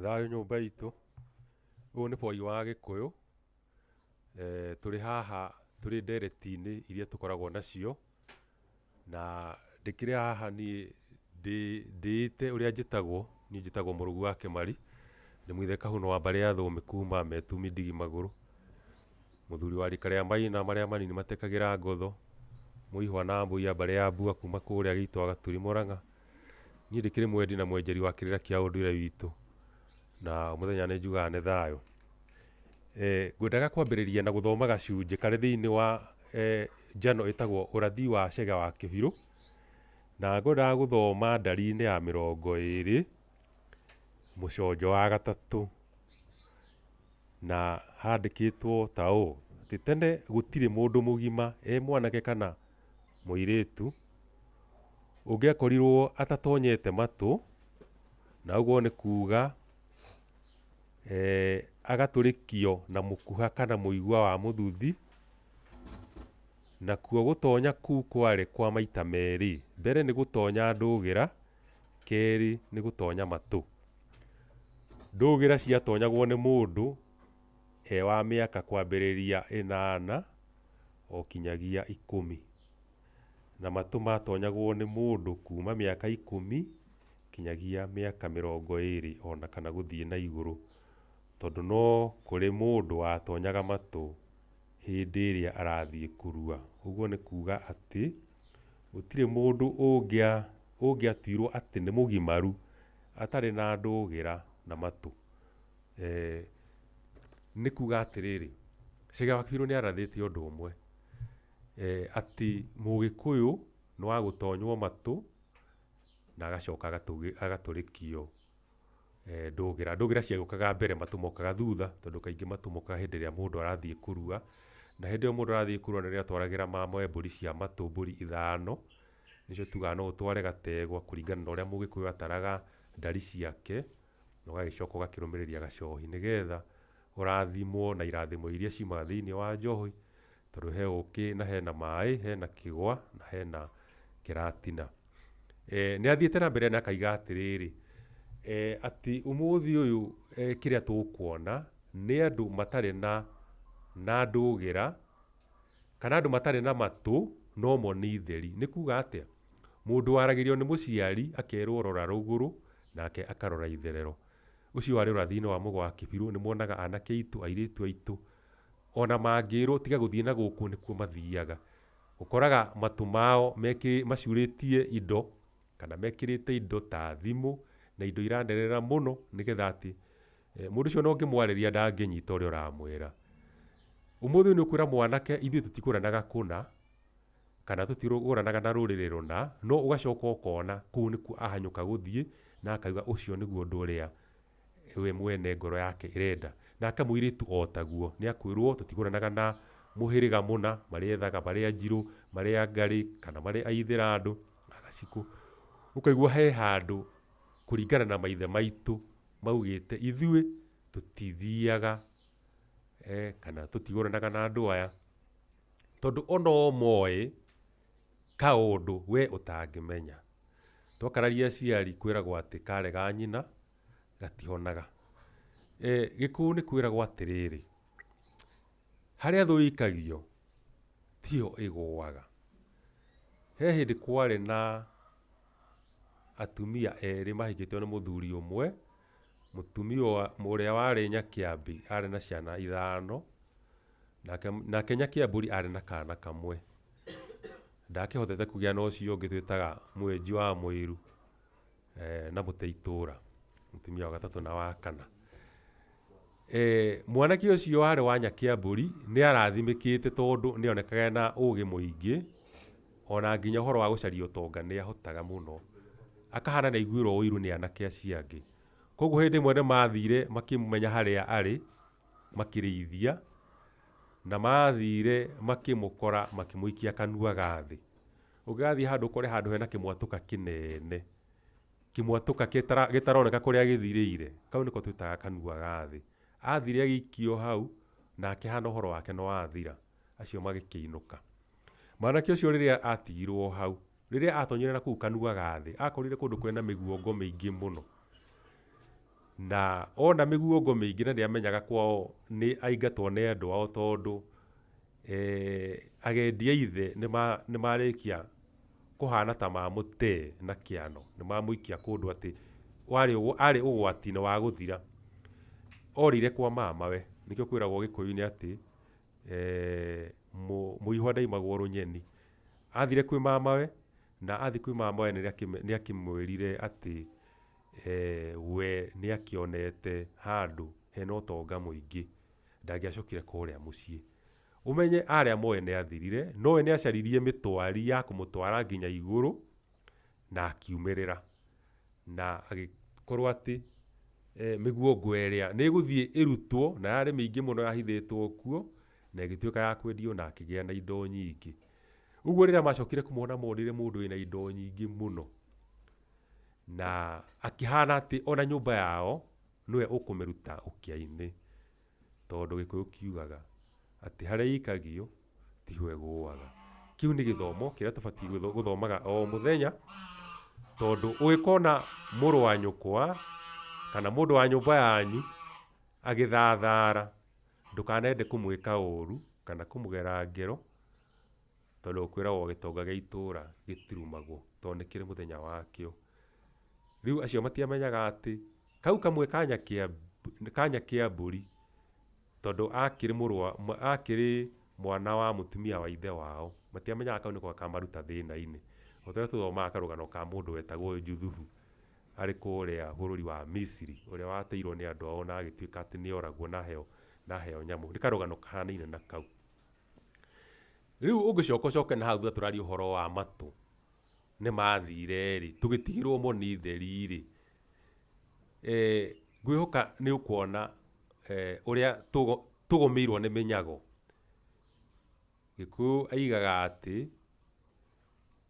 Thayũ nyũmba itũ, ũyũ nĩ boi wa gĩkũyũ, tũrĩ haha tũrĩ ndereti-inĩ iria tũkoragwo nacio, na ndĩkĩrĩ haha niĩ ndĩĩte ũrĩa njĩtagwo, niĩ njĩtagwo Mũrũgu wa Kĩmari, ndĩ mũithe Kahuno wa mbarĩ ya Thũũmĩ kuma Metumi Ndigi Magũrũ, mũthuri wa rika rĩa Maina marĩa manini matekagĩra ngotho, mũihwa na mbũi ya mbarĩ ya Mbua kuma kũrĩa Gĩitwa Gaturi Mũrang'a. Niĩ ndĩkĩrĩ mwendi na mwenjeri wa kĩrĩra kĩa ũndũire witũ, na o mũthenya nĩ njugaga nĩ thayũ. Ngwendaga kwambĩrĩria na gũthoma gacunjĩ karĩ thĩinĩ wa njano ĩtagwo ũrathi wa Chege wa Kĩbirũ, na ngwendaga gũthoma ndari-inĩ ya 20 mũconjo wa gatatũ, na handĩkĩtwo ta ũũ, atĩ tene gũtirĩ mũndũ mũgima e mwanake kana mũirĩtu ũngĩakorirwo atatonyete matũ, na ũguo nĩ kuga agatũrĩkio na mũkuha kana mũigua wa mũthuthi, nakuo gũtonya kũu kwarĩ kwa maita merĩ, mbere nĩ gũtonya ndũgĩra, kerĩ nĩ gũtonya matũ. Ndũgĩra ciatonyagwo nĩ mũndũ e wa mĩaka kwambĩrĩria 8 o kinyagia 10, na matũ matonyagwo nĩ mũndũ kuma mĩaka 10 kinyagia mĩaka 20 ona kana gũthiĩ na igũrũ, tondũ no kũrĩ mũndũ watonyaga matũ hĩndĩ ĩrĩa arathiĩ kũrua. Ũguo nĩ kuga atĩ gũtirĩ mũndũ ũngĩatuirwo atĩ nĩ mũgimaru atarĩ na ndũgĩra na matũ. Nĩ kuga atĩrĩrĩ, Chege wa Kĩbirũ nĩ arathĩte ũndũ ũmwe, atĩ mũgĩkũyũ nĩ wa gũtonywo matũ na agacoka agatũrĩkio ndũgĩra. Ndũgĩra ciagĩũkaga mbere matũ mokaga thutha, tondũ kaingĩ matũ mokaga hĩndĩ ĩrĩa mũndũ arathiĩ kũrua, na hĩndĩ ĩyo mũndũ arathiĩ kũrua nĩrĩo atwaragĩra mamawe mbũri cia matũ mbũri 5, nĩcio tugaga no ũtware gategwa kũringana na ũrĩa mũgĩkũyũ ataraga ndari ciake, na ũgagĩcoka ũgakĩrũmĩrĩria gacohi nĩgetha ũrathimwo na irathimo iria ciumaga thĩinĩ wa njohi, tondũ he ũkĩ na hena maĩ, hena kĩgwa na hena kĩratina. Nĩ athiĩte na mbere na akaiga atĩrĩrĩ, atĩ ũmũthĩ ũyũ kĩrĩa tũkuona nĩ andũ matarĩ na ndũgĩra kana andũ matarĩ na matũ no mo nĩ itheri. Nĩ kuga atĩa? Mũndũ waragĩrio nĩ mũciari akerwo rora rũgũrũ nake akarora itherero. Ũcio warĩ ũrathi-inĩ wa Mũgo wa Kĩbirũ, nĩ muonaga anake aitũ, airĩtu aitũ, ona mangĩrwo tiga gũthiĩ na gũkũ nĩkuo mathiaga. Ũkoraga matũ mao macurĩtie indo kana mekĩrĩte indo ta thimũ na indo iranerera mũno nĩgetha atĩ mũndũ ũcio ona ũngĩmwarĩria ndangĩnyita ũrĩa ũramwĩra. Ũmũthĩ ũyũ nĩ ũkwĩra mwanake ithuĩ tũtikũranaga kũna, kana tũtirũgũranaga na rũrĩrĩ rũna, no ũgacoka ũkona kũu nĩkuo ahanyũka gũthiĩ na akauga ũcio nĩguo ũndũ ũrĩa we mwene ngoro yake ĩrenda. Nake mũirĩtu o taguo, nĩ akwĩrwo tũtigũranaga na mũhĩrĩga mũna, marĩ ethaga, marĩ anjirũ, marĩ angarĩ, kana marĩ aithĩrandũ, agacikũ. Ũkaigua he handũ kũringana na maithe maitũ maugĩte ithuĩ tũtithiaga kana tũtigũranaga na andũ aya, tondũ ona o moĩ kaũndũ we ũtangĩmenya. Twakararia aciari kwĩragwo atĩ karega nyina gatihonaga. Gĩkũyũ nĩ kwĩragwo atĩrĩrĩ, harĩa thũ ĩikagio tiho ĩgũaga. He hĩndĩ kwarĩ na atumia erĩ mahikĩtio nĩ mũthuri ũmwe, mũtumia ũrĩa warĩ Nyakĩambi arĩ na ciana 5, nake Nyakĩambũri arĩ na kana kamwe. Ndakĩhotete kũgĩa na ũcio ũngĩ twĩtaga mwenji wa mũiru na mũteitũra, mũtumia wa gatatũ na wa kana. Mwanake ũcio warĩ wa Nyakĩambũri nĩ arathimĩkĩte tondũ nĩ onekaga ena ũgĩ mũingĩ, ona nginya ũhoro wa gũcaria ũtonga nĩ ahotaga mũno. Akahana nĩ aiguĩrwo ũiru nĩ anake acio angĩ. Koguo hĩndĩ ĩmwe nĩ mathire makĩmũmenya harĩa arĩ, makĩrĩithia, na mathire makĩmũkora makĩmũikia kanua ga thĩ. Ũngĩgathiĩ handũ ũkore handũ hena kĩmwatũka kĩnene, kĩmwatũka gĩtaroneka kũrĩa gĩthirĩire, kau nĩko twĩtaga kanua ga thĩ. Athire agĩikio hau, na akĩhana ũhoro wake nĩ wathira, acio magĩkĩinũka. Mwanake ũcio rĩrĩa atigirwo hau, rĩrĩa atonyire na kũu kanua ga thĩ, akorire kũndũ kwĩna mĩguongo mĩingĩ mũno. Na ona mĩguongo mĩingĩ na nĩamenyaga kwao nĩ aingatwo nĩ andũ ao tondũ agendi a ithe nĩmarĩkia kũhana ta mamũtee na kĩano, nĩmamũikia kũndũ atĩ arĩ ũgwati-inĩ wa gũthira. Orĩire kwa mamawe, nĩkĩo kwĩragwo gĩkũyũ-inĩ atĩ mũihwa ndaimagwo rũnyeni. Athire kwĩ mamawe, na athiĩ kwĩ mamawe nĩakĩmwĩrire atĩ we nĩakĩonete handũ hena ũtonga mũingĩ, ndangĩacokire kũrĩa mũciĩ. Ũmenye arĩa mwene athirire, nowe nĩacaririe mĩtwari ya kũmũtwara nginya igũrũ, na akiumĩrĩra. Na agĩkorwo atĩ mĩguongo ĩrĩa nĩĩgũthiĩ ĩrutwo, na yarĩ mĩingĩ mũno yahithĩtwo kuo, na ĩgĩtuĩka ya kwendio na akĩgĩa na indo nyingĩ. Ũguo rĩrĩa macokire kũmwona monire mũndũ wĩna indo nyingĩ mũno. Na akĩhana atĩ ona nyũmba yao nĩwe ũkũmĩruta ũkĩa-inĩ, tondũ Gĩkũyũ kiugaga atĩ harĩa ĩikagio tiho ĩgũaga. Kĩu nĩ gĩthomo kĩrĩa tũbatiĩ gũthomaga o mũthenya, tondũ ũngĩkona mũrũ wa nyũkwa kana mũndũ wa nyũmba yanyu agĩthathara, ndũkanende kũmwĩka ũru kana kũmũgera ngero, tondũ kwĩragwo gĩtonga gĩa itũra gĩtirumagwo, tondũ nĩ kĩrĩ mũthenya wakĩo. Rĩu acio matiamenyaga atĩ kau kamwe ka Nyakĩambũri tondũ akĩrĩ mũrũ wa akĩrĩ mwana wa mũtumia wa ithe wao, matiamenyaga kau nĩko gakamaruta thĩna-inĩ. O ta ũrĩa tũthomaga karũgano ka mũndũ wetagwo Juthubu arĩ kũrĩa bũrũri wa Misiri, ũrĩa wateirwo nĩ andũ ao na agĩtuĩka atĩ nĩ oragwo na aheo na aheo nyamũ. Nĩ karũgano kahanaine na kau. Rĩu ũngĩcoka ũcoke na hau thutha tũraria ũhoro wa matũ, nĩ mathire rĩ, tũgĩtigĩrwo moni theri rĩ, ngwĩhoka nĩ ũkuona ũrĩa tũgũmĩirwo nĩ mĩnyago. Gĩkũyũ aigaga atĩ,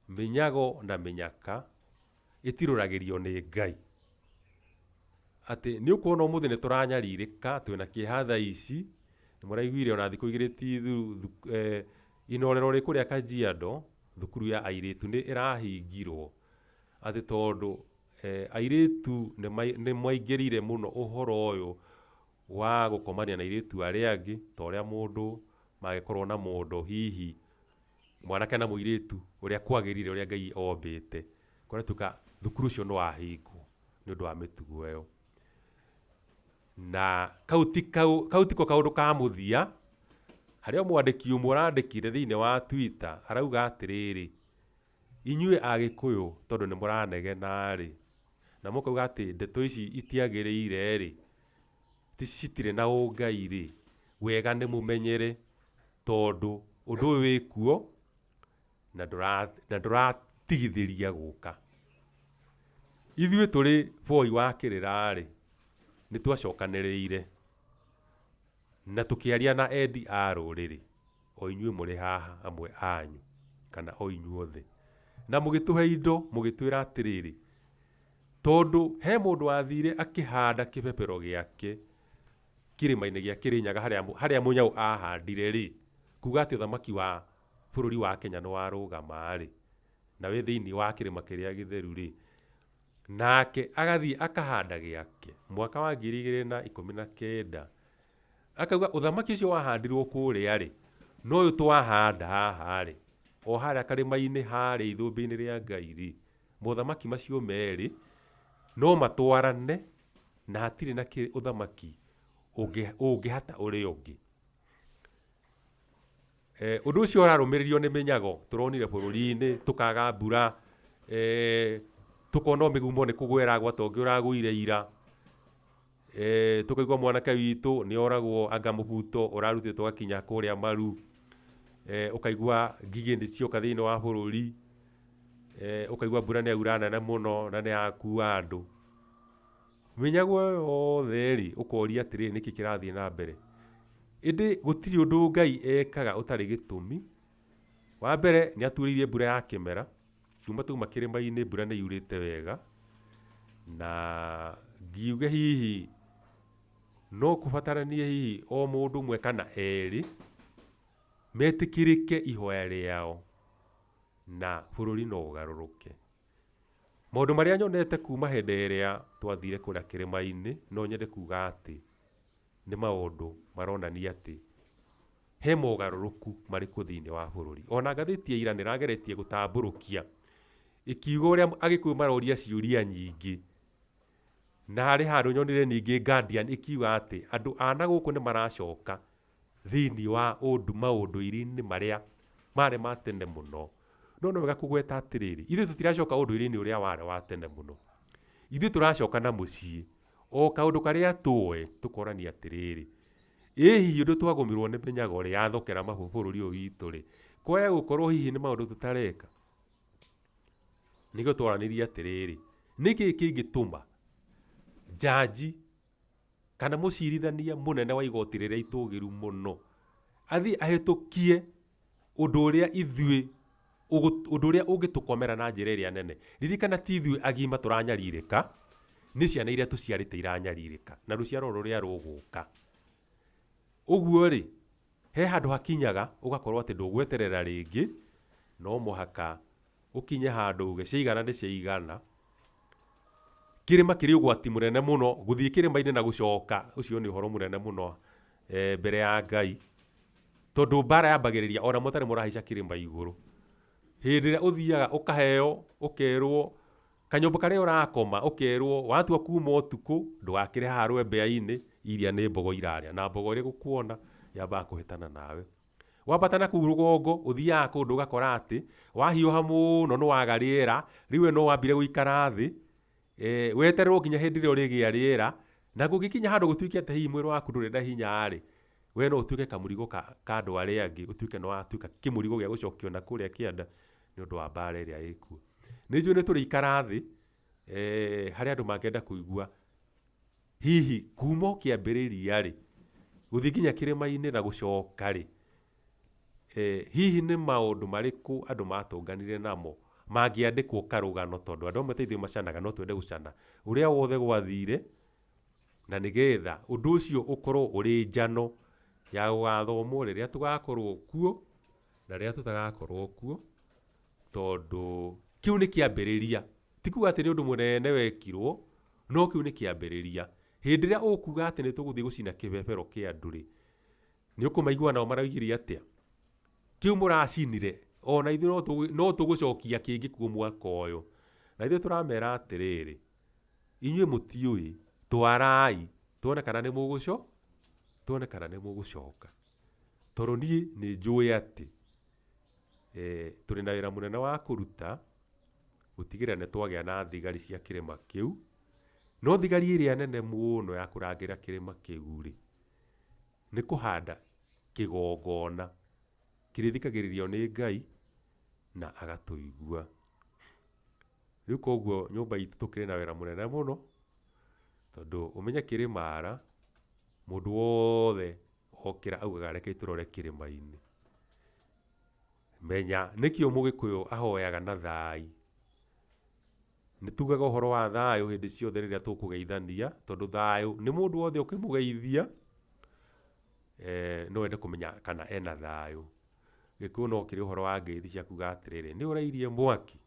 mĩnyago na mĩnyaka ĩtirũragĩrio nĩ Ngai. Atĩ nĩ ũkuona ũmũthĩ nĩ tũranyarirĩka, twĩna kĩeha thaa ici, nĩ mũraiguire ona thikũ igĩrĩ ti thiru inorero rĩ kũrĩa Kajiado, thukuru ya airĩtu nĩ ĩrahingirwo, atĩ tondũ airĩtu nĩ maingĩrĩire mũno ũhoro ũyũ wa gũkomania na airĩtu arĩa angĩ, ta ũrĩa mũndũ mangĩkorwo na mũndũ hihi mwanake na mũirĩtu ũrĩa kwagĩrĩire ũrĩa Ngai ombĩte, kũratuĩka thukuru ũcio nĩ wahingwo nĩ ũndũ wa mĩtugo ĩyo. Na kau ti kau tiko kaũndũ ka mũthia, harĩ o mwandĩki ũmwe ũrandĩkire thĩinĩ wa Twitter arauga atĩrĩrĩ, inyuĩ Agĩkũyũ tondũ nĩ mũranegena rĩ, na mũkauga atĩ ndeto ici itiagĩrĩire rĩ, citirĩ na ũngai rĩ, wega nĩ mũmenyere tondũ ũndũ ũyũ wĩkuo na ndũratigithĩria gũka. Ithuĩ tũrĩ Voi wa Kĩrĩra-rĩ, nĩ twacokanĩrĩire na tũkĩaria na endi a rũrĩrĩ, o inyuĩ mũrĩ haha amwe anyu kana o inyuothe, na mũgĩtũhe indo mũgĩtwĩra atĩrĩrĩ, tondũ he mũndũ wathire akĩhanda kĩbebero gĩake kĩrĩma-inĩ gĩa Kĩrĩnyaga harĩa, harĩa Mũnyau ahandire-rĩ, kuga atĩ ũthamaki wa bũrũri wa Kenya nĩ warũgama-rĩ, na wĩ thĩinĩ wa kĩrĩma kĩrĩa gĩtheru-rĩ, nake agathiĩ akahanda gĩake mwaka wa 2019, akauga ũthamaki ũcio wahandirwo kũrĩa-rĩ, no ũyũ twahanda haha-rĩ, o harĩa karĩma-inĩ harĩa ithũmbĩ-inĩ rĩa Ngai-rĩ, mothamaki macio merĩ no matwarane na hatirĩ na ũthamaki ũngĩhata ũrĩa ũngĩ. Ũndũ ũcio ũrarũmĩrĩrio nĩ mĩnyago tũronire bũrũri-inĩ, tũkaga mbura, tũkona o mĩgumo nĩ kũgwa ĩragwa ta ũngĩ ũragũire ira, tũkaigua mwanake witũ nĩ oragwo anga mũbuto ũrarutĩtwo ũgakinya kũrĩa maru, ũkaigua ngigĩ nĩ cioka thĩinĩ wa bũrũri, ũkaigua mbura nĩ yaura nene mũno na nĩ yakua andũ. Mĩnyago ĩyo yothe rĩ, ũkoria atĩrĩrĩ nĩkĩ kĩrathiĩ na mbere? Ĩndĩ gũtirĩ ũndũ Ngai ekaga ũtarĩ gĩtũmi. Wa mbere nĩ aturĩirie mbura ya kĩmera, kuma twauma kĩrĩma-inĩ mbura nĩ yurĩte wega, na ngiuge hihi no kũbataranie hihi o mũndũ ũmwe kana erĩ metĩkĩrĩke ihoya rĩao na bũrũri no ũgarũrũke. Maũndũ marĩa nyonete kuma hĩndĩ ĩrĩa twathire kũrĩa kĩrĩma-inĩ, no nyende kuga atĩ nĩ maũndũ maronania atĩ he mogarũrũku marĩ kuo thĩiniĩ wa bũrũri. Ona ngathĩti ya ira nĩ ĩrageretie gũtambũrũkia ĩkiuga ũrĩa Agĩkũyũ maroria ciũria nyingĩ. Na harĩ handũ nyonire ningĩ Guardian ĩkiuga atĩ andũ a na gũkũ nĩ maracoka thĩiniĩ wa maũndũire-inĩ marĩa marĩ ma tene mũno. No nĩ wega kũgweta atĩrĩrĩ, ithuĩ tũtiracoka ũndũire-inĩ ũrĩa warĩ wa tene mũno. Ithuĩ tũracoka na mũciĩ, o kaũndũ karĩa tũĩ tũkorania atĩrĩrĩ, ĩ hihi ũndũ twagũmĩrwo nĩ mĩnyago rĩ, yathokera mahu bũrũri ũyũ witũ rĩ, kwaya gũkorwo hihi nĩ maũndũ tũtareka? Nĩkĩo twaranirie atĩrĩrĩ, nĩkĩ kĩngĩtũma njanji kana mũcirithania mũnene wa igoti rĩrĩa itũgĩru mũno athiĩ ahĩtũkie ũndũ ũrĩa ithuĩ ũndũ ũrĩa ũngĩtũkomera na njĩra ĩrĩa nene. Ririkana ti ithuĩ agima tũranyarirĩka, nĩ ciana iria tũciarĩte iranyarirĩka na rũciaro rũrĩa rũgũka. Ũguo rĩ, he handũ hakinyaga ũgakorwo atĩ ndũgweterera rĩngĩ, no mũhaka ũkinye handũ uge ciaigana nĩ ciaigana. Kĩrĩma kĩrĩ ũgwati mũnene mũno, gũthiĩ kĩrĩma-inĩ na gũcoka, ũcio nĩ ũhoro mũnene mũno mbere ya Ngai, tondũ mbara yambagĩrĩria ona mũtarĩ mũrahaica kĩrĩma igũrũ. Hĩndĩ ĩrĩa ũthiaga ũkaheo, ũkerwo kanyũmba karĩa ũrakoma ũkerwo watua kuma ũtukũ ndũgakĩre haha rwembea-inĩ, iria nĩ mbogo irarĩa, na mbogo ĩrĩ gũkuona yambaga kũhĩtana nawe. Wambata na kũu rũgongo ũthiaga kũndũ ũgakora atĩ wahiũha mũno nĩ waga rĩera, rĩu we no wambire gũikara thĩ wetererwo nginya hĩndĩ ĩrĩa ũrĩgĩa rĩera, na kũngĩkinya handũ gũtuĩke atĩ hihi mwĩrĩ waku ndũrĩ na hinya rĩ, we no ũtuĩke kamũrigo ka andũ arĩa angĩ, ũtuĩke nĩ watuĩka kĩmũrigo gĩa gũcokio na kũrĩa kĩanda nĩ ũndũ wa mbara ĩrĩa ĩkuo. Nĩ njũĩ nĩ tũrĩikara thĩ harĩ andũ mangĩenda kũigua hihi kuma o kĩambĩrĩria rĩ, gũthiĩ nginya kĩrĩma-inĩ na gũcoka rĩ, hihi nĩ maũndũ marĩkũ andũ matũnganire namo mangĩandĩkwo karũgano tondũ andũ amwe ta ithuĩ macanaga no twende gũcana ũrĩa wothe gwathire na nĩgetha ũndũ ũcio ũkorwo ũrĩ njano ya gũgathomwo rĩrĩa tũgakorwo kuo na rĩrĩa tũtagakorwo kuo tondũ kĩu nĩ kĩambĩrĩria. Ti kuga atĩ nĩ ũndũ mũnene wekirwo, no kĩu nĩ kĩambĩrĩria. Hĩndĩ ĩrĩa ũkuga atĩ nĩ tũgũthiĩ gũcina kĩbebero kĩa andũ rĩ, nĩ ũkũmaigua nao maroigire atĩa? Kĩu mũracinire, ona ithuĩ no tũgũcokia kĩngĩ kuo mwaka ũyũ. Na ithuĩ tũramera atĩrĩrĩ, inyuĩ mũtiũĩ, twarai, tuone kana nĩ mũgũco, tuone kana nĩ mũgũcoka. Tondũ niĩ nĩ njũĩ atĩ tũrĩ na wĩra mũnene wa kũruta, gũtigĩrĩra nĩ twagĩa na thigari cia kĩrĩma kĩu, no thigari ĩrĩa nene mũno ya kũrangĩra kĩrĩma kĩu rĩ, nĩ kũhanda kĩgongona kĩrĩthikagĩrĩrio nĩ Ngai na agatũigua. Rĩu koguo nyũmba itũ tũkĩrĩ na wĩra mũnene mũno, tondũ ũmenye kĩrĩmara, mũndũ wothe okĩra augaga reke tũrore kĩrĩma-inĩ. Menya nĩkĩo mũgĩkũyũ ahoyaga na thai. Nĩ tugaga ũhoro wa thayũ hĩndĩ ciothe rĩrĩa tũkũgeithania, tondũ thayũ nĩ mũndũ wothe ũkĩmũgeithia, no wende kũmenya kana ena thayũ. Gĩkũyũ no kĩrĩ ũhoro wa ngeithi cia kuga atĩrĩrĩ, nĩ ũrairie mwaki?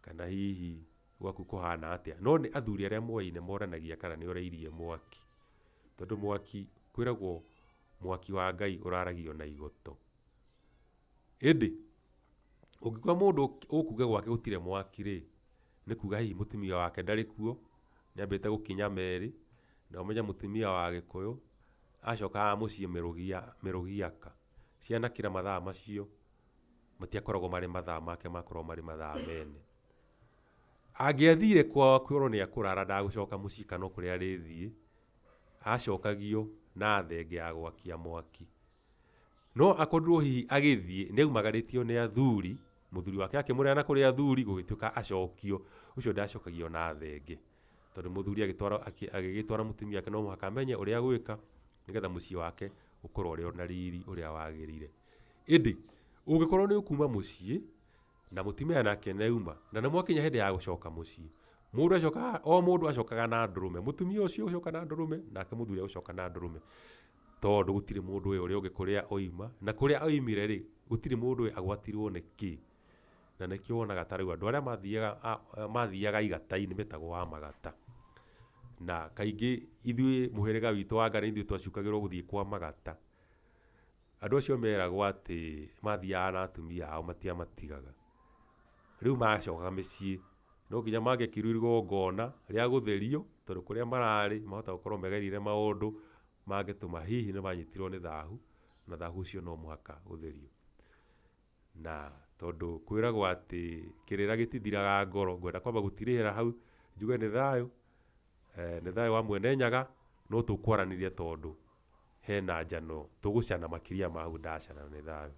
Kana hihi gwaku kũhana atĩa? No nĩ athuri arĩa moaine moranagia kana nĩ ũrairie mwaki. Tondũ mwaki kwĩragwo mwaki wa Ngai ũraragio na igoto. Ĩndĩ, ũngĩkora mũndũ ũkuga gwake gũtirĩ mwaki rĩ, nĩ kuga hihi mũtumia wake ndarĩ kuo, nĩ ambĩte gũkinya merĩ, na ũmenye mũtumia wa Gĩkũyũ acokaga mũciĩ mĩrũgiaka. Cianakĩra mathaa macio, matiakoragwo marĩ mathaa make makoragwo marĩ mathaa mene. Angĩathire kwao kwĩrwo nĩ ekũrara ndagũcoka mũciĩ kana o kũrĩa arĩthiĩ, acokagio na thenge ya gwakia mwaki. No akorirwo hihi agĩthiĩ nĩ aumagarĩtio nĩ athuri, mũthuri wake akĩmũneana kũrĩ athuri gũgĩtuĩka acokio, ũcio ndacokagio na thenge. Tondũ mũthuri agĩgĩtwara mũtumia wake no mũhaka amenye ũrĩa agwĩka nĩgetha mũciĩ wake ũkorwo ũrĩ na riri ũrĩa wagĩrĩire. Ĩndĩ ũngĩkorwo nĩ ũkuma mũciĩ na mũtumia nake nĩ auma na nĩ mwakinya hĩndĩ ya gũcoka mũciĩ, mũndũ acokaga, o mũndũ acokaga na ndũrũme, mũtumia ũcio agũcoka na ndũrũme nake mũthuri agũcoka na ndũrũme. Tondũ gũtirĩ mũndũ ũĩ ũrĩa ũngĩ kũrĩa oima, na kũrĩa oimire rĩ, gũtirĩ mũndũ ũĩ agwatirwo nĩ kĩ. Na nĩkĩo wonaga ta rĩu andũ arĩa mathiaga mathiaga igata-inĩ metagwo a magata. Na kaingĩ ithuĩ mũhĩrĩga witũ wa Nga nĩ ithuĩ twacukagĩrwo gũthiĩ kwa magata. Andũ acio meragwo atĩ mathiaga na atumia ao matiamatigaga. Rĩu macoka mĩciĩ, no nginya mangĩekĩrirwo igongona rĩa gũtherio, tondũ kũrĩa mararĩ mahota gũkorwo magereire maũndũ mangĩtũma hihi nĩ manyitirwo nĩ thahu, na thahu ũcio no mũhaka ũtherio. Na tondũ kwĩragwo atĩ kĩrĩra gĩtithiraga ngoro, ngwenda kwamba gũtirihĩra hau, njuge nĩ thayũ, nĩ thayũ wa Mwene Nyaga, no tũkwaranĩria tondũ hena njano, tũgũcana makĩria ma hau ndacana. Nĩ thayũ.